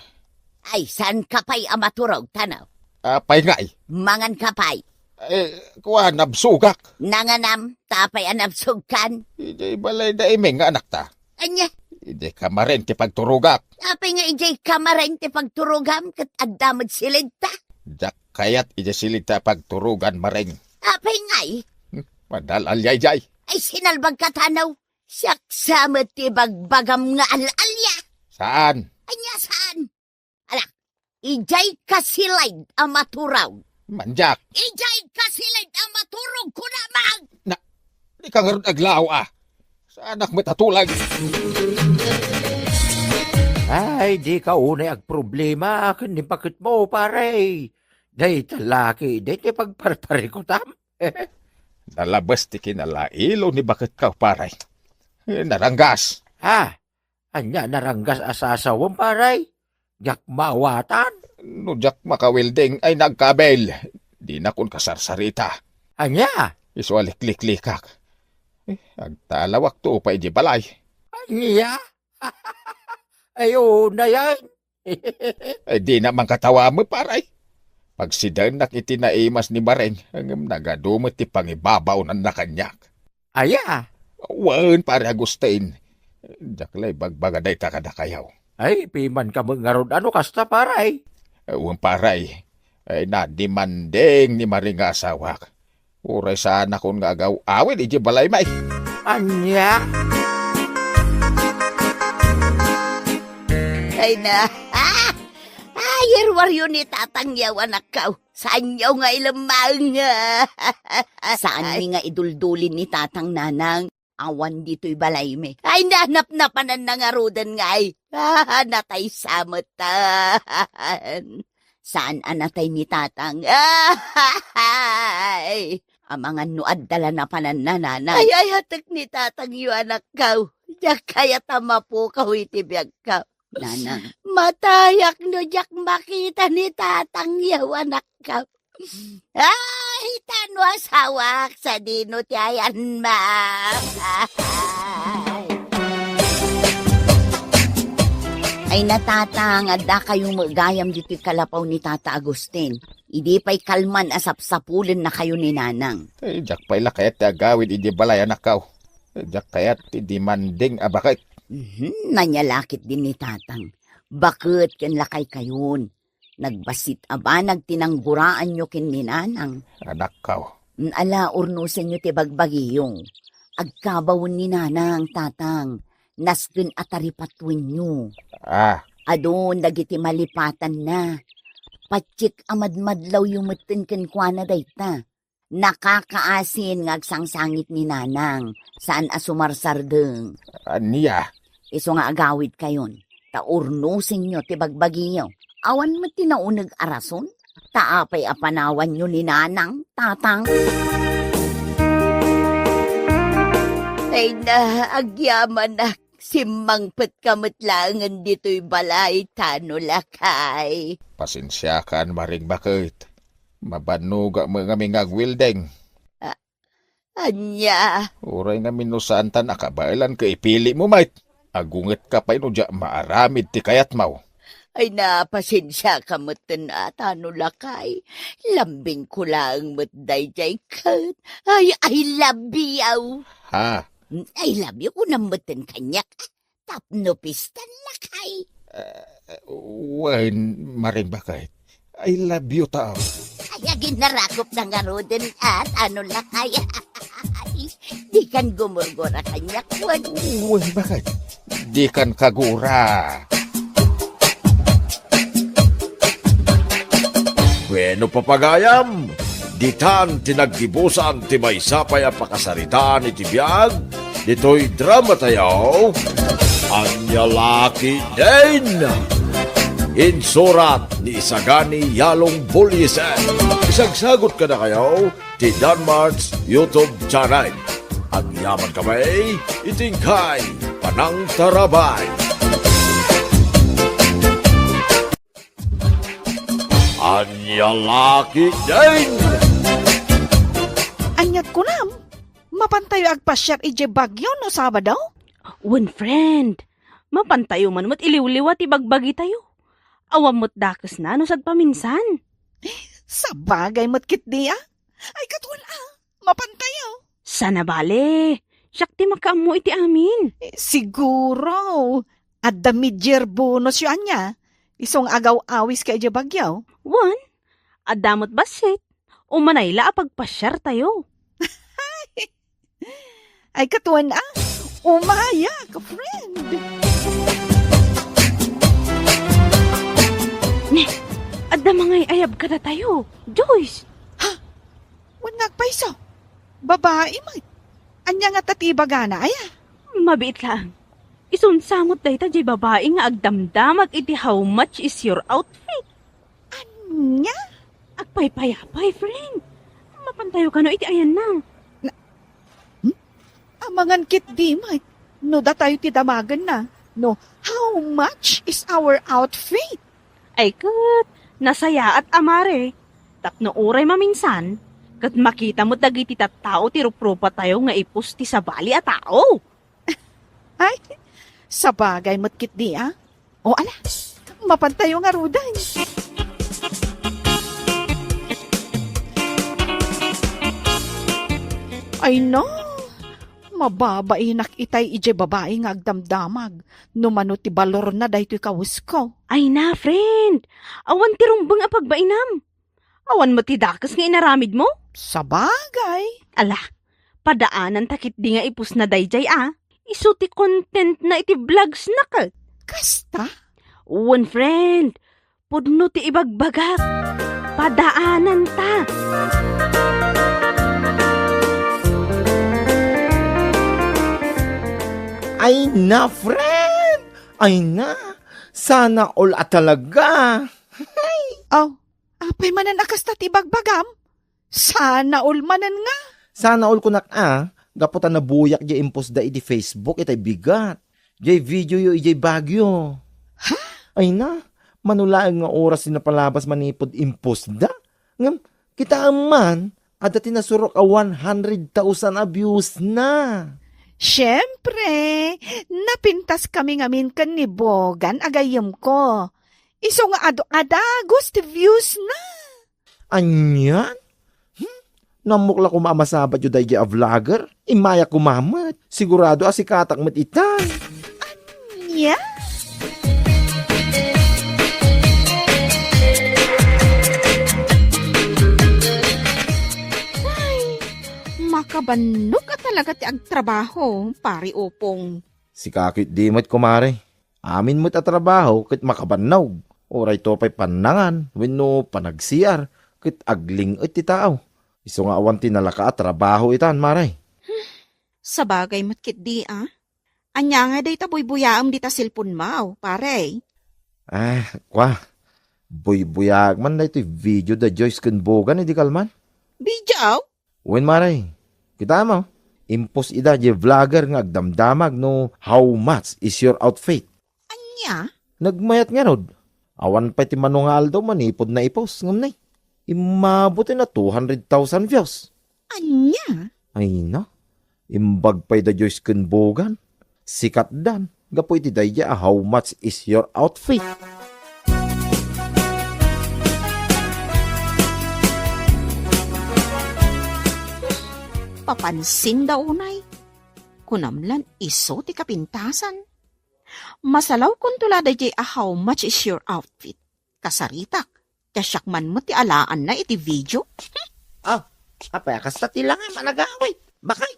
Ay, saanka pay a maturog, tanaw? Apay ngay? Manganka pay. Eh, kua, nabsogak. Nanganam, ta apay a nabsogkan? Idiay balay da Imeng nga anakta. Ania? Idiay kamarin ti pagturogak. Apay nga idiay kamarin ti pagturogam ket adda met silidta? Diak kayat idiay silidta a pagturogan, Mareng. Apay ngay? Hmm, madal-alyay jay. Ay, sinalbagka, tanaw. Siak sa met ti bagbagam nga al-alya. Saan? Ania saan? Ala, idiay kasilid a maturog. Manjak. Idiay kasilid a maturog, kunam. Na, dika ngarud aglaaw, a. Saanak met a tulag. Ay, dika unay agproblema ken ni baketmo, pare. Dayta laki, dayta pagparparikutam. Nalabes ti kinalailo ni baketka, pare. Eh, naranggas. Ha? Ania naranggas a sasawem, pare? Diak maawatan. No diak makawelding ay nagkabil. Dinakon kasarsarita. Ania? Isu a likliklikak. Eh, agtalawakto pay idiay balay. Ania? Ay, unayen. Ay, dina man katawa met, pare. Pagsidaennak iti naimas ni Mareng, ngem nagadu met ti pangibabaonanna kaniak. Aya? Wen, pare Agustin. Diak la ibagbaga dayta kadakayo. Ay, pimanka met ngarud a no kasta, pare. Wen, pare. Ay, nadimanding ni Mareng nga asawak. Uray saanakon nga agaw-awid idiay balaymi. Ania? Ay na. Ay, iruaryo ni tatangyo, anakko. Saanyo nga ilemmang. Saanmi nga iduldulin ni tatang, nanang. Awan ditoy balaymi. Ay, nanapnapananna ngaruden ngay. Ah, natay sa metten. Saan a natay ni tatang? Ay, amangan no adda la napananna, nanang. Ay, ayatek ni tatangyo, anakko. Diak kayat a mapukaw iti biagko. Nanang. Matayak no diak makita ni tatangyo, anakko. Ay, ta no asawak, sadino ti ayanna? Ay, natatang, addakayo met gayam ditoy kalapaw ni Tata Agustin. Idi pay kalman a sapsapulennakayo ni Nanang. Eh, diak pay la kayat ti agawid idi balay, anakko. Eh, diak kayat ti dimanding a baket. Mhm, ania la ketdin ni Tatang. Baket ken lakaykayon. Nagbassit a banag ti nanggoraanyo ken ni Nanang. Anakko. Mm, ala, urnosenyo ti bagbagiyo. Agkabawen ni Nanang, Tatang. Nasken a taripatuenyo. Ah. Adun dagiti malipatanna. Patsiek a madmadlawyo metten kenkuana dayta. Nakakaasin nga agsangsangit ni Nanang, saan a sumarsardeng. Ania? Isu nga agawidkayon, ta urnosenyo ti bagbagiyo. Awan met ti nauneg a rason, ta apay a panawanyo ni Nanang, Tatang? Ay na, agyamanak. Simmangpetka met laengen ditoy balay, ta no lakay. Pasensiakan, Mareng Baket. Mabannogak met ngamin nga agwelding. A-, ania? Uray ngamin no saanta nakabaelan ket ipilim met. Agungetka pay no diak maaramid ti kayatmo. Ay, na, pasensiaka metten a, ta no lakay. Lambingko laeng met daydiay ket. Ay, I love you. Ha? I love you, kunam metten kaniak. Tapno pistan, lakay. Eh, wen, Mareng Baket. I love you, tao. Ay, aginarakop na ngaruden, a, ta no, lakay. Dikan gumurgura kaniak, wen. Wen, Baket. Dikan kagura. Bueno, papagayam, ditan ti naggibusan ti maysa pay a pakasaritaan iti biag ditoy dramatayo, Ania La Ketdin. Insurat ni Isagani Yalong Bulyesen. Isagsagot kadakayo ti Danmart's YouTube channel. Agyaman kami iti inkay panangtarabay. Ania la ketdin? Aniat kunam? Mapantayo agpasiar idiay Baguio no Sabado? Wen, friend. Mapantayo man met iliwliwa ti bagbagitayo. Awan met dakesna no sagpaminsan. Sabagay met ketdi a. Ay, katon a. Mapantayo. Sana bale. Siak ti makaammo iti amin. Eh, siguro. Adda mid-year bonus yo ania. Isu nga agaw-awiska idiay Baguio. Wen, adda met bassit. Umanay la a pagpasiartayo. Ay, katon a. Umayak, friend. Ne, adda mangay-ayab kadatayo. Joyce! Ha? Wen nga agpayso. Babai met. Ania ngata ti ibagana, aya? Mabiit laeng. Isunsa met dayta diay babai nga agdamdamag iti "How much is your outfit?" Ania? Agpaypayapay, friend. Mapantayo kano iti ayanna. Na, hmm? Amangan ketdi met no datayo ti damagenna. No, "How much is our outfit?" Ay ket, nasayaat a mare. Tapno uray maminsan, ket makita met dagiti tattao ti ruprupatayo nga ipus ti sabali a tao. Ay, sabagay met ketdi a. O ala, mapantayo ngaruden. Ay no, mababainak itay idiay babai nga agdamdamag no mano ti balorna daytoy kawesko. Ay na, friend, awan ti rumbeng a pagbainam. Awan met ti dakes nga inaramidmo? Sabagay. Ala, padaananta ketdi nga ipusna daydiay a. Isu ti contentna iti vlogsna ket. Kasta? Wen, friend. Pudno ti ibagbagak. Padaananta. Ay na, friend! Ay na! Sana all a talaga! Aw, apay manen a kasta ti ibagbagam? Sana all manen nga. Sana all kunak a, gapu ta nabuyak diay impostda iti Facebook itay bigat. Diay videoyo idiay Baguio. Ha? Ay na, mano laeng nga oras ti napalabas manipud impostda. Ngem, kitaem man, adda ti nasurok a one hundred thousand a viewsna. Siempre, napintaskami ngamin ken ni Bogan a gayyemko. Isu nga adu a dagus ti viewsna. Anian? Hmm? No ammok la koma a masabatyo daydiay a vlogger, immayak koma met. Sigurado a sikatak met itan. Ania? Ay, makabannog a talaga ti agtrabaho, Pare Opong. Sika ketdi met, kumare. Amin met a trabaho ket makabannog. Uray to pay pannangan wenno panagsiar ket agling-et ti tao. Isu nga awan ti nalaka a trabaho itan, mare. Sabagay met ketdi a. Ania nga dayta buybuyaem dita cellphone-mo, pare? Ah, kwa. Buybuyaek man daytoy video da Joyce ken Bogan idi kalman. Video? Wen, mare. Kitaem, impost ida diay vlogger nga agdamdamag no how much is your outfit. Ania? Nagmayat ngarud. Awan pay ti mano nga aldaw manipud naipost, ngem nay, immabut na two hundred thousand views. Ania? Ay na, imbag pay da Joyce ken Bogan. Sikatdan gapu iti daydiay a how much is your outfit. Papansinda unay. Kunam lan isu ti kapintasan. Masalawkonto la daydiay a how much is your outfit. Kasaritak, ta siak man met ti alaanna iti video. Ah, apay a kasta ti langam a nagawid? Bakay,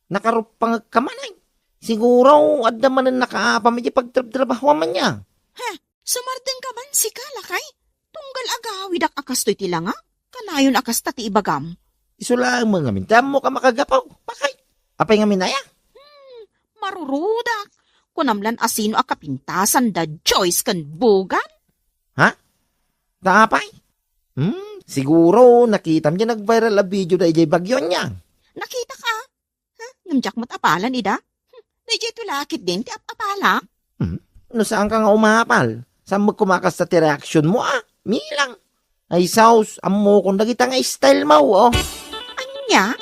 nakaruppangekka manen. Siguro, adda manen nakaapam iti pagtrabtrabahoam ania. He, sumardengka man sika, lakay? Tunggal agawidak a kastoy ti langak, kanayon a kasta ti ibagam. Isu laeng ngamin ti ammok a makagapu. Bakay, apay ngamin aya? Hmm, marurudak. Kunam lan a sino a kapintasan da Joyce ken Bogan? Ha? Ta apay? Hmm, siguro nakitam diay nag-viral a video da idiay Baguio ania. Nakitak a? Ha? Ngem diak met apalan ida? Hmm, daydiay to la ketdin ti ap-apalak? Hmm, no saanka nga umapal, saan met koma a kasta ti reaksionmo a? Milang. Ay, saus, ammokon dagita nga style mo, oh. Ania?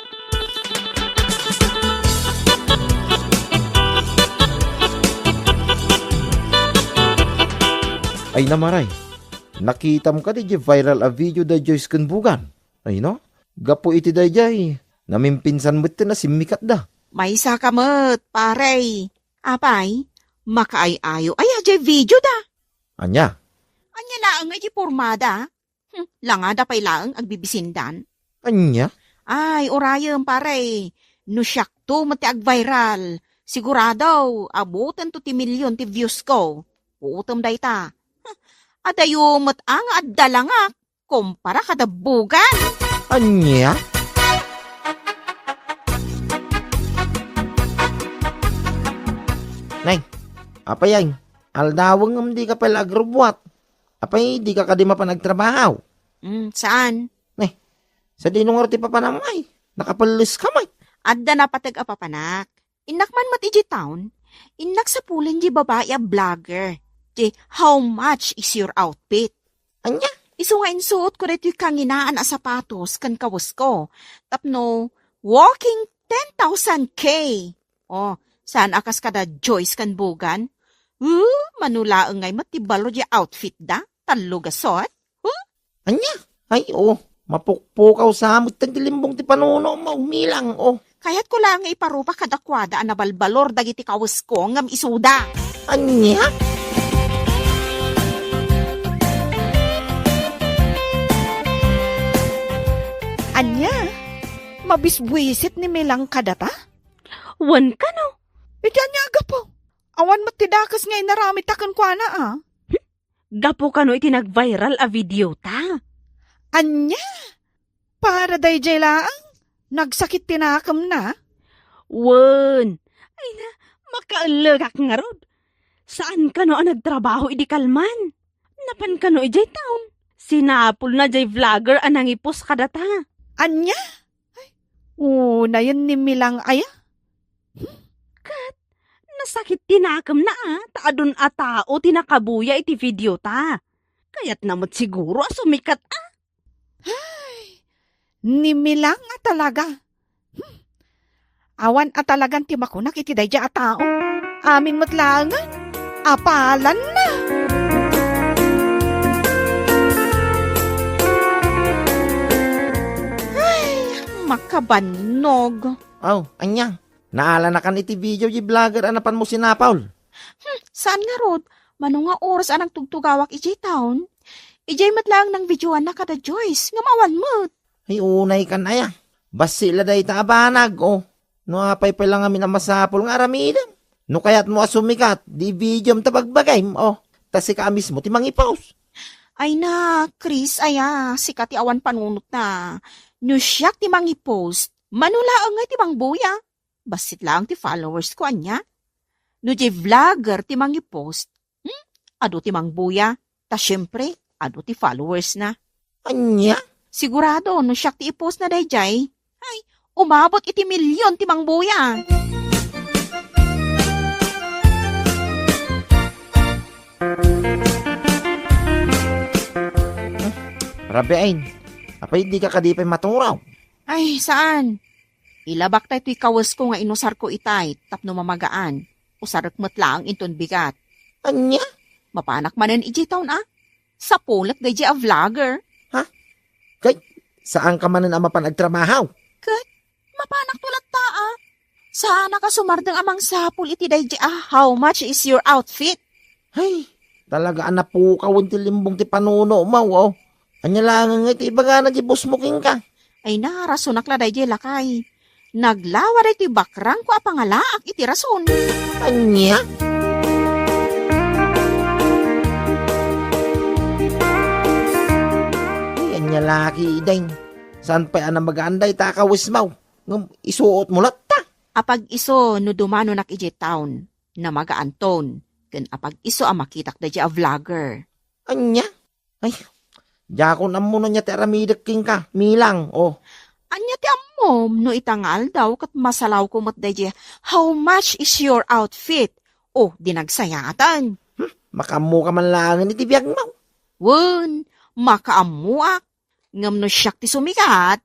Ay, namaray. Nakitam kadi di viral a video da Joyce ken Bugan? Ay, no? Gapu iti dayjay, namimpinsan met ti nasimmikatda. Maysa ka met, pare. Apay, makaay-ayo aya jay video da? Ania? Ania laeng nga iti pormada? Hmm, langada pay laeng agbibisindan. Ania? Ay, urayem, pare. No siakto met ti agviral, sigurado, abutento ti million ti views ko. Puotem dayta. Hmm, adayo met a nga adda langak. Kumpara kada Bugan. Ania? Nay, apay ay, aldawen ngem dika pay la agrubbuat. Apay, dika kadi mapan agtrabaho? Mm, saan? Nay, sadino ngarud ti papanam ay? Nakapelles ka, may. Adda napateg a papanak. Innak man met idiay town, innak sapulen di babai a vlogger, di "How much is your outfit?" Ania? Isu nga insuot ko daytoy kanginaan a sapatos ken kawesko, tapno walking ten thousand K. Oh, saan a kas kada Joyce ken Bugan? Uh, mano laeng ngay met ti balo di outfit da? Tallo gasot? Huh? Ania? Ay, oh, mapukpukaw sa met ti limbong ti panuno mo, Milang, oh. Kayatko laeng nga iparupak kadakuada a nabalbalor dagiti kawesko ngem isuda. Ania? Ania? Mabisbuisit ni Milang kadata? Wen kano? Iti ania a gapu? Awan met ti dakes nga inaramidta kenkuana, a? Gapu kano iti nagviral a videota? Ania? Para daydiay laeng? Nagsakit ti nakemna? Wen. Ay na, makaellegak ngarud. Saan kano a nagtrabaho idi kalman? Napan kano idiay town? Sinapulna diay vlogger a nangipost kadata. Ania? Ay, unayen ni Milang aya? Hmm? Ket, nasakit ti nakemna a, ta adun a tao ti nakabuya iti videota. Kayatna met siguro a sumikat a. Ay, ni Milang a talaga. Hmm. Awan a talagan ti makunak iti daydiay a tao. Amin met laengen, apalanna. Ay, makabannog. Aw, ania? Naalanakan iti video di vlogger a napanmo sinapul? Hmm, saan ngarud? Mano nga oras a nagtugtugawak idiay town? Idiay met laeng nangvideoanna kada Joyce, ngem awan met. Ay, unay kan aya. Bassit la dayta a banag, oh. No apay pay la ngamin a masapul nga aramidem. No kayatmo a sumikat, di videom ta bagbagayem, oh. Ta sika a mismo ti mangipost. Ay na, Chris, aya, sika ti awan panunotna. No siak ti mangipost, mano laeng ngay ti mangbuya? Bassit laeng ti followers ko, ania? No di vlogger ti mangipost, hmm? Adu ti mangbuya, ta siempre, adu ti followers na. Ania? Sigurado, no siak ti ipost na daydiay, ay, umabot iti milyon ti mangbuya. Hmm, Rabiain, apay di ka kadi pay maturaw? Ay, saan? Ilabak tay toy kawesko nga inusarko itay tapno mamagaan. Usarek met laeng inton bigat. Ania? Mapanak manen idiay town a. Sapulek daydiay a vlogger. Ha? Kay, saan ka manen a mapan agtrabaho? Ket, mapanak to latta a. Saanak a sumardeng a mangsapul iti daydiay a "How much is your outfit?" Ay, talaga a napukawen ti limbong ti panuno mo, oh. Ania laengen nga iti ibagana ti boss mo kenka? Ay na, rasonak la daydiay, lakay. Naglawa daytoy bakrangko a pangalaak iti rason. Ania? Ay, ania laki, Ideng? Saan pay a namagaan dayta a kawesmo? Ngem isuot mo latta. Apag-isu no dumanonak idiay town, namagaanton, ken apag-isu a makitak daydiay a vlogger. Ania? Ay, diakon ammo no ania ti aramidek kenka, Milang, oh. Ania ti ammom no ita nga aldaw ket masalawko met daydiay, "How much is your outfit?" Oh, di nagsayaten. Hmm, makaammo ka man laengen iti biagmo. Wen, Makaammoak. Ngem no siak ti sumikat,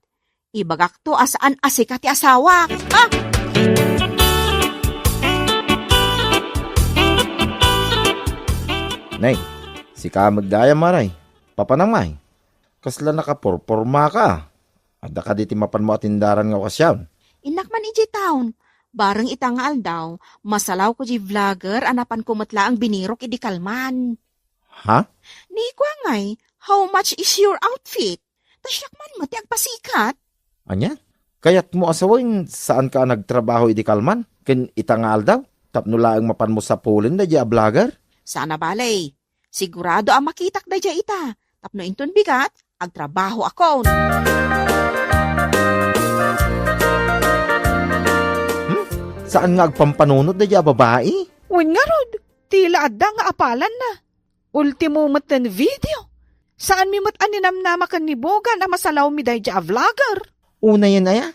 ibagakto a saan a sika ti asawak. Ah! Nay, sika met dayta, Maray. Papanam ngay? Kasla nakaporpormaka. Adda kadi ti mapanmo a tindaran nga okasiyon? Innak man idiay town. Bareng ita nga aldaw, masalawko diay vlogger a napanko met laeng binirok idi kalman. Ha? Ni kua ngay, "How much is your outfit?" Ta siak man met ti agpasikat. Ania? Kayatmo a sawen, saanka a nagtrabaho idi kalman ken ita nga aldaw tapno laeng mapanmo sapulen daydiay a vlogger? Saan a bale. Sigurado a makitak daydiay ita. Tapno inton bigat, agtrabahoakon. Hmm? Saan nga agpampanunot daydiay a babai? Wen ngarud, ti la adda nga apalanna. Ultimo metten video. Saanmi met a ninamnama ken ni Bogan a masalawmi daydiay a vlogger. Unayen aya?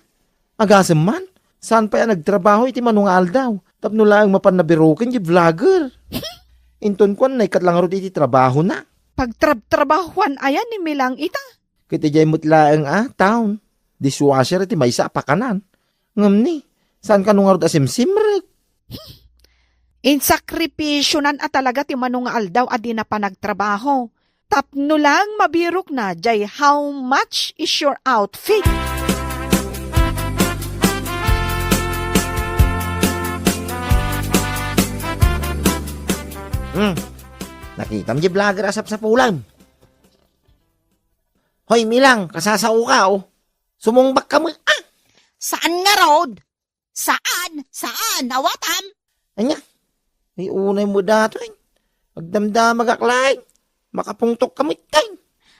Agasem man, saan pay a nagtrabaho iti mano nga aldaw tapno laeng mapan nabiroken diay vlogger. Inton kuan, naikkat la ngarud iti trabahona. Pagtrabtrabahoan aya ni Milang ita? Ket idiay met laeng a town, dishwasher iti maysa a pakanan. Ngem ni, saan kano ngarud a simsimrek? Insakripisionan a talaga ti mano nga aldaw a dina panagtrabaho. Tapno lang mabirokna diay "How much is your outfit?" Hmm. Nakitam diay vlogger a sapsapulan. Hoy, Milang, kasasaoka, oh. Sumungbakka met, ah! Saan ngarud? Saan? Saan? Awatam? Ania? Ay, unay met daytoy. Agdamdamagak laeng. Makapungtokka met, kay.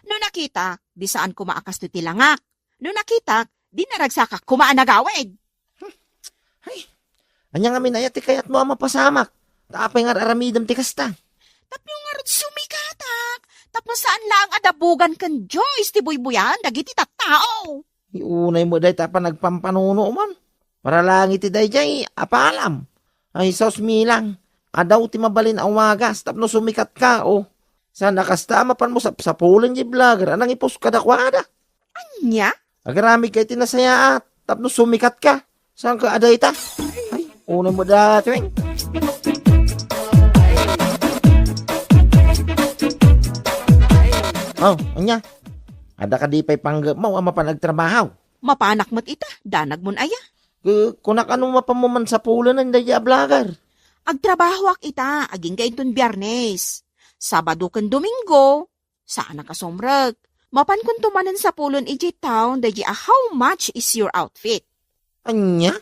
No nakitak, di saan koma a kastoy ti langak. No nakitak, di naragsakak koma a nagawid. Ay, ania ngamin aya ti kayatmo a mapasamak? Ta apay nga ar-aramidem ti kasta? Tapno ngarud sumikatak. Tapno saan laeng a dabugan ken Joyce ti buybuyaen dagiti tattao. Ay, unay met dayta a panagpampanunoman. Para lang iti daydiay, apalam. Ay, sus, Milang, adaw ti mabalin a wagas tapno sumikatka, oh. Saan a kasta a mapanmo sapsapulen diay vlogger a nangipus kadakuada? Ania? Agaramidka iti nasayaat tapno sumikatka. Saanka a dayta? Ay, unay met daytoy. Oh, ania? Adda kadi pay panggepmo a mapan agtrabaho? Mapanak met ita, danagmon aya? Ku-, kunak, ano mapanmo man sapulenen daydiay a vlogger? Agtrabahoak ita, agingga inton Biyernes. Sabado ken Domingo, saanak a sumrek. Mapankonto manen sapulen idiay town daydiay a "How much is your outfit?" Ania?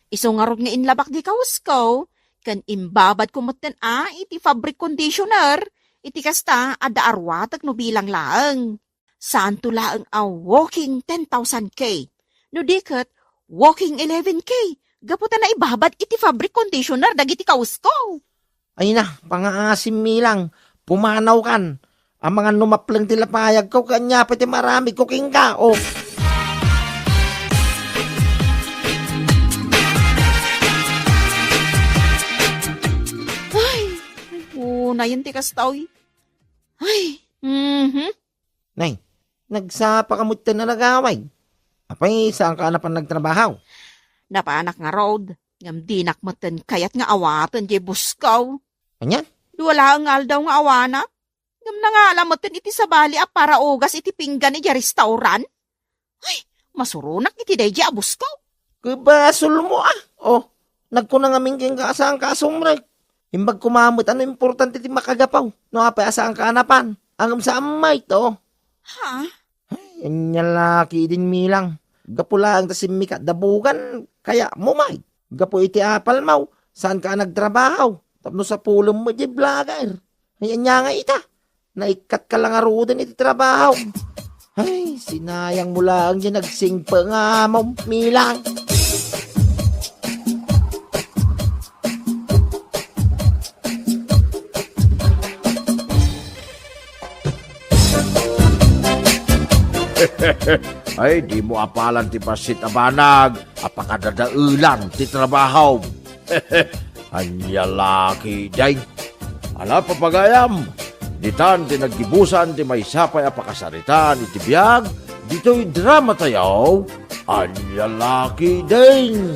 Isu ngarud nga inlabak diay kawesko, ken imbabadko metten a iti fabric conditioner, iti kasta, adda a ruatek no bilang laeng. Saanto laeng a walking ten thousand K. No di ket, walking eleven K. Gapu ta naibabad iti fabric conditioner dagiti kawesko. Ay na, pangaasim, Milang. Pumanawkan. Amangan no mapleng ti lapayagko, ket ania pay ti maaramidko kenka, oh. Ay, unayen ti kasta, oy. Ay, mhm. Nay, nagsapaka metten a nagawid. Apay, saanka a napan nagtrabaho? Napanak ngarud, ngem dinak metten kayat nga awaten diay busko. Ania? Dua laeng nga aldaw nga awanak, ngem nangala metten iti sabali a paraugas iti pinggan idiay restaurant. Ay, masuronak iti daydiay a busko. Ket basolmo, ah. Oh, nagkuna ngamin kenka a saanka a sumrek. Imbag koma met a no importante ti makagapu, no apay a saanka a napan. Ngem saan met, oh. Ha? Ay, ania la ketdin, Milang. Gapu laeng ta simmikat dabugan, kayatmo met. Gapu iti apalmo, saanka a nagtrabaho. Tapno sapulen met diay vlogger. Ay, ania ngay ita? Naikkatka la ngaruden iti trabaho. Ay, sinayangmo laeng diay nagsingpet nga amom, Milang. Ay, dimo apalan ti bassit a banag a pakadadaelan ti trabaho. Ania la ketdin? Ala, papagayam, Ditan ti naggibusan ti maysa pay a pakasaritaan iti biag ditoy drama tayo, Ania Lakidin.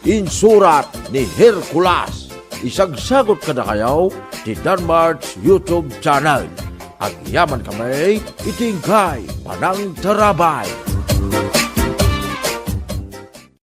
Insurat ni Hercules. Isagsagot kadakayo ti Danmart's YouTube channel. Agyaman kami iti inkay panangtarabay.